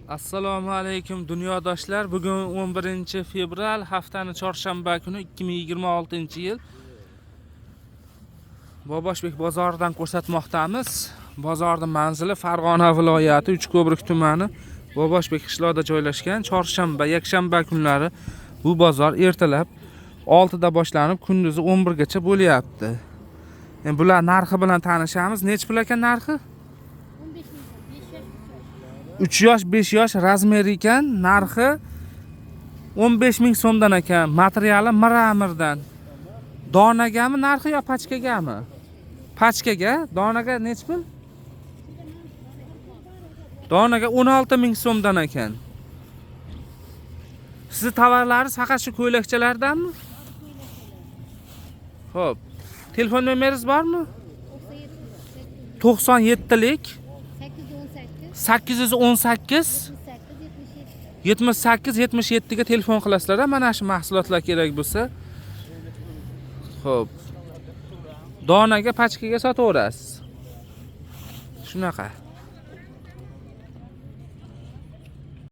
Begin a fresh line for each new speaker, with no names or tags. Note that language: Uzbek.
Assalomu alaykum, dunyodoshlar. Bugun 11 fevral, haftani chorshanba kuni, 2026-yil. Boboshbek bozoridan ko'rsatmoqdamiz. Bozorning manzili Farg'ona viloyati, Uchko'prik tumani, Boboshbek qishlog'ida joylashgan. Chorshanba, yakshanba kunlari bu bozor ertalab 6 da boshlanib, kunduzi 11 gacha bo'lyapti. Endi bular narxi bilan tanishamiz. Nechi pul ekan narxi?
15 ming so'm, 5 yosh, 3 yosh.
3 yosh, 5 yosh razmeri ekan, narxi 15 ming so'mdan ekan. Materiali mramirdan. Donagami narxi yo pachkagami? Pachkaga. Donaga nechi pul? Donaga 16 ming so'mdan ekan. Sizni tovarlaringiz faqat shu ko'ylakchalardanmi? Xo'p, telefon nomeringiz bormi?
97
97lik
818
818
78 77.
78 77 ga telefon qilasizlar mana shu mahsulotlar kerak bo'lsa. Xo'p. Donaga, pachkaga sotaverasiz. Shunaqa.